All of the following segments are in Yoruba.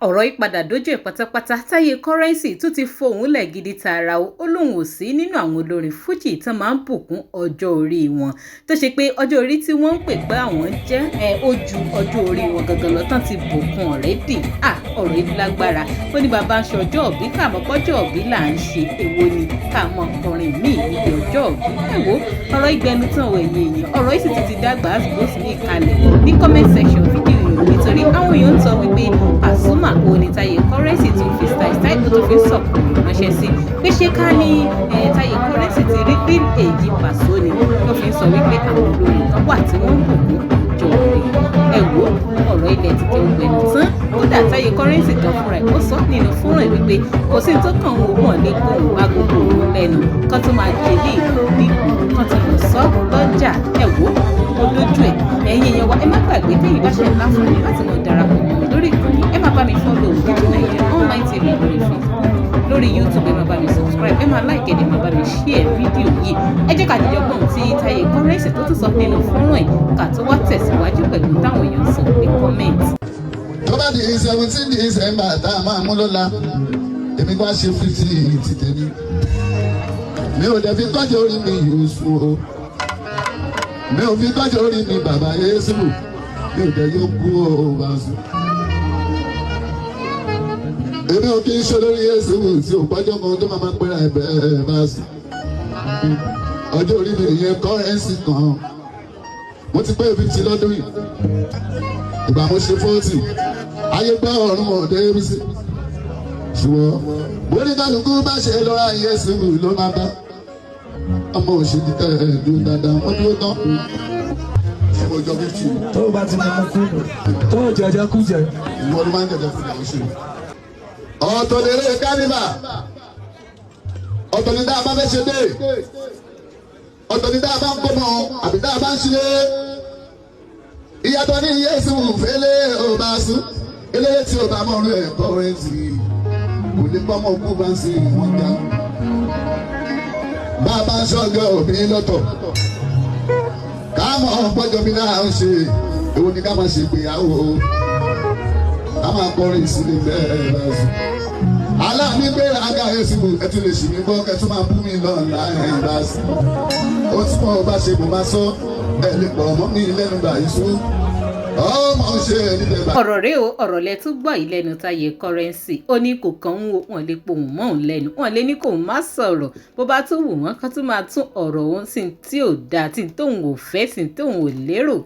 Ọ̀rọ̀ yìí padà dójú ẹ̀ pátápátá. Táyé Currency tún ti fohùn lẹ̀ gidi tààrà o. Ó lóun ò sí nínú àwọn olórin fújì tán máa ń bùkún ọjọ́ orí wọn, tó ṣe pé ọjọ́ orí tí wọ́n ń pè pé àwọn jẹ́ ẹ ó ju ọjọ́ orí wọn gangan lọ tán ti bùkún already. À, ọ̀rọ̀ yìí lágbára. Ó ní bàbá ń ṣe ọjọ́ òbí, ká mọ̀ pọ́jọ́ òbí là ń ṣe, èwo ni ká mọ̀ kọrin míì níbi ọjọ́ òbí? Ẹ wo, ọ̀rọ̀ ìgbẹnu tán ò, ẹ̀yìn èèyàn. Ọ̀rọ̀ yìí sì tún ti dàgbà gbòsì ní ìkàlẹ̀ ní comment section fídíò yìí, nítorí àwọn èèyàn ń sọ wípé Pasuma òun ni Táyé Currency tún fi style style tó tún fi sọ̀kò ránṣẹ́ sí, pé ṣé ká ní Táyé Currency ti rí real age Paso ni, tó fi ń sọ wípé àwọn olórin kan wà tí wọ́n ń bùkún ọjọ́ orí. Ẹ wo, ọ̀rọ̀ ilẹ̀ ti tẹ ògbẹ̀nù tán. Kódà, Táyé Currency gan fúnra ẹ̀, ó sọ nínú fúnra ẹ̀ wípé kò sí tó kàn wọ́n, wọ́n lè gbóhùn agogo òun lẹ́nu kán tó máa jẹlé ní kán tó lọ sọ lọ́jà. Ẹ wo, ó dójú ẹ̀. Ẹ̀yin èèyàn wa, ẹ má gbàgbé, tẹ́yìn bá ṣe láǹfààní láti mọ̀ darapọ̀ mọ́ mi lórí ìkànnì, ẹ má bá mi follow Dídùn Naija Online TV lórí Facebook, lórí YouTube. Ẹ má bá mi subscribe, ẹ má like, ẹ má bá mi share fídíò yìí. Ẹ jẹ́ ká jìjọ gbọ́n tí Táyé Currency tó tún sọ nínú fọ́nrán ẹ̀, ká tó wá tẹ̀síwájú pẹ̀lú táwọn èèyàn sọ ní comment. Tó bá di 17 December tá a máa mú lọ́la, èmi bá ṣe 50 ti tèmi, mi ò dẹ̀ fi tọ́jú orí mi yóò o, mi ò fi tọ́jú orí mi bàbá Yéésù, mi ò dẹ̀ yóò kú o bá sùn. Èmi ò kí ń ṣe lórí Yéésù tí ò pọ́jọ́ kan tó máa máa pẹ́ra ẹ̀ bẹ́ẹ̀ bá sùn. Ọjọ́ orí mi ìyẹn Currency kan, mo ti pé 50 lọ́dún yìí. Ìgbà mo ṣe 40, ayé gbọ́, ọ̀run ọ̀dẹ́ bí sí. Ṣùgbọ́n bórí kálukú bá ṣe lọ́ra Yéésù ló máa bá ọmọ òṣèlú tẹ̀ ẹ̀ dúró dáadáa, wọ́n dúró tán. Ṣé mo jọ 50? Tó o bá ti mọ kú, tó o jẹjẹ kú jẹ. Ìwọ ló máa ń jẹjẹ fún mi òṣèlú. Ọ̀tọ̀ lè rè kánìbà, ọ̀tọ̀ ní dáa bá fẹ́ ṣe dé, ọ̀tọ̀ ní dáa bá ń kó mọ́ àbí dáa bá ń ṣe. Ìyàtọ̀ ní Yéésù fẹ́lẹ́ ò bá sùn. Eléyé tí ò bá mọ̀ ọ́rùn ẹ̀ Currency kò lè pọ́nmọ́ kú bá ń sìn wọ́n já. Bá a bá ń ṣọ́jọ́ òbí lọ́tọ̀, ká mọ̀ pọ́jọ́ bí náà ń ṣe, èwo ni ká máa ṣe ìgbéyàwó, ká máa kọrin ìsílẹ̀ bẹ́ẹ̀ bá sùn. Aláàmì gbéra aga Yéésù, ẹ tún lè ṣì mí gbọ́, ẹ tún máa bú mi lọ́la ẹ̀ bá sùn. Ó tí mo bá ṣe, mo máa sọ, ẹ lè pọ̀ mọ́ mi lẹ́nu gbà yìí sùn ọmọ ṣe níbẹ̀ bá. Ọ̀rọ̀ rèé o, ọ̀rọ̀ lẹ tún gbọ́ yìí lẹ́nu Táyé Currency. Ó ní kò kàn ń wo, wọn lè pohùn mọ́ òun lẹ́nu, wọn lè ní kóun má sọ̀rọ̀. Bó bá tún wù wọ́n, kán tún máa tún ọ̀rọ̀ òun sí tí ò dáa, tí tóun ò fẹ́, sí tóun ò lérò.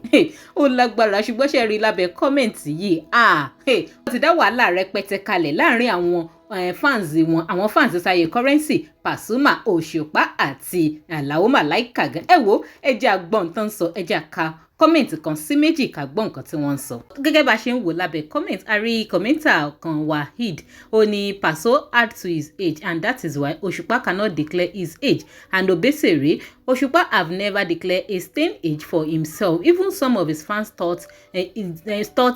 Ó lágbára. Ṣùgbọ́n ṣe rí lábẹ́ comment yìí, wọ́n ti dá wàhálà rẹpẹtẹ kalẹ̀ láàrin àwọn fans wọn, àwọn fans Táyé Currency, Pasuma, Òṣùpá àti Àlàó Màláìkà gan. Ẹ wo, ẹ jẹ́ àgbọ̀n tán sọ, ẹ jẹ́ àka comment kan sí méjì, ká gbọ́ nǹkan tí wọ́n ń sọ. Gẹ́gẹ́ bá a ṣe ń wò lábẹ́ comment, a rí commenter kan, Waheed, ó ní Paso add to his age and that is why Òṣùpá cannot declare his age, and Obesere. Òṣùpá have never declared a stain age for himself. Even some of his fans thought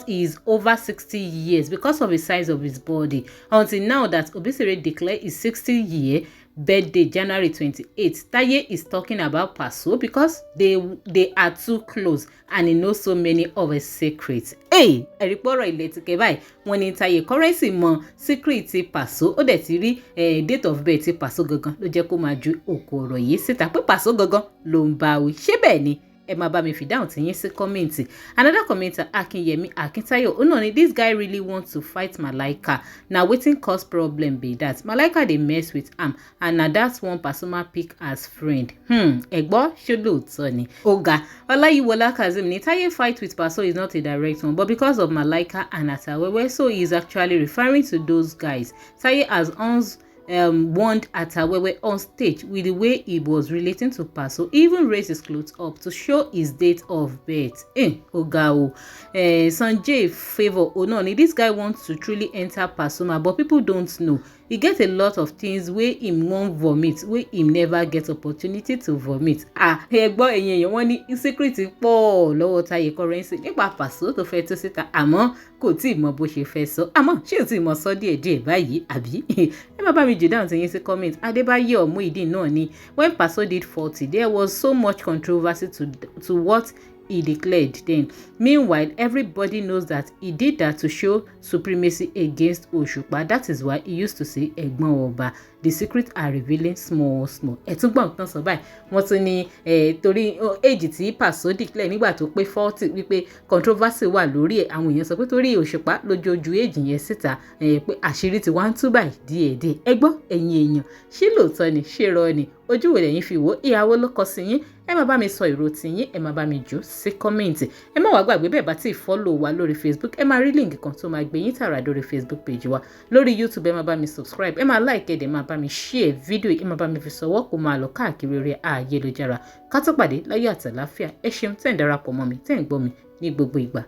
he is over 60 years because of the size of his body, until now that Obesere declared his 60-year birthday, January 28. Taye is talking about Paso because they are too close and he knows so many of his secrets. Hey, ẹ̀rí pọ̀rọ̀ ilẹ̀ ti kẹ́ báyìí. Wọ́n ní Taye Currency mọ secret ti Paso, ó dẹ̀ ti rí date of birth ti Paso gangan, ló jẹ́ kó máa ju òkú ọ̀rọ̀ yìí síta pé Paso gangan ló ń bá wí. Ṣé bẹ́ẹ̀ ni? Ẹ máa bá mi fìdáhùn tí yín sí comment. Another commenter, Akinyemi Akintayo, ó náà ní this guy really want to fight Malaika, na wetin cause problem be that. Malaika dey mess with am and na that one Pasuma pick as friend. Ẹ gbọ́, ṣé lóòótọ́ ni? Ọ̀gá Ọláyíwọlá Kazeem ní Taye fight with Paso is not a direct one, but because of Malaika and Atawewe, so he is actually referring to those guys. Taye has once warned Atawewe on stage with the way he was relating to Paso. He even raised his clothes up to show his date of birth. Eh, Oga o. Eh, Sanjay Favour Ononi, this guy wants to truly enter Pasuma, but people don't know. E get a lot of things wey him wan vomit wey him never get opportunity to vomit. Ah, ẹ gbọ́, ẹ̀yin èèyàn, wọ́n ní secret pọ̀ lọ́wọ́ Táyé Currency nípa Paso tó fẹ́ tó síta, àmọ́ kò tí ì mọ bó ṣe fẹ́ sọ. Àmọ́ ṣé ò tí ì mọ sọ díẹ̀díẹ̀ báyìí àbí? Ẹ má bá mi jù dáhùn tí yín sí comment. Adébáyọ̀ Muideen náà ni when Paso did 40, there was so much controversy to what He declared then. Meanwhile, everybody knows that he did that to show supremacy against Òṣùpá. That is why he used to say Ẹ̀gbọ́n Ọba. The secret are revealing small small. Ẹ tún gbọ́ nǹkan sọ báyìí. Wọ́n tún ní torí age tí Paso declare nígbà tó pé 40, wípé controversy wà lórí ẹ̀. Àwọn èèyàn sọ pé torí Òṣùpá lójoojú age yẹn síta, pé àṣírí ti wá ń tú báyìí díẹ̀díẹ̀. Ẹ gbọ́, ẹ̀yin èèyàn, ṣé lóòótọ́ ni? Ṣé irọ́ ni? Ojú wo lẹ̀yin fi wò ó? Ìhàwó ló kọ sí yín? Ẹ máa bá mi sọ èrò tiyín, ẹ máa bá mi jù sí comment. Ẹ má wàá gbàgbé, bẹ́ẹ̀ bá tí ì follow wa lórí Facebook, ẹ máa rí link kan tó máa gbé yín tààrà lórí Facebook page wa. Lórí YouTube, ẹ máa bá mi subscribe, ẹ máa like, ẹ dẹ̀ máa bá mi share fídíò, ẹ máa bá mi fi sọwọ́ kó máa lọ káàkiri orí ayélujára. Ká tó pàdé láyọ̀ àtàláfíà, ẹ ṣeun tẹ́ ń darapọ̀ mọ́ mi, tẹ́ ń gbọ́ mi ní gbogbo ìgbà.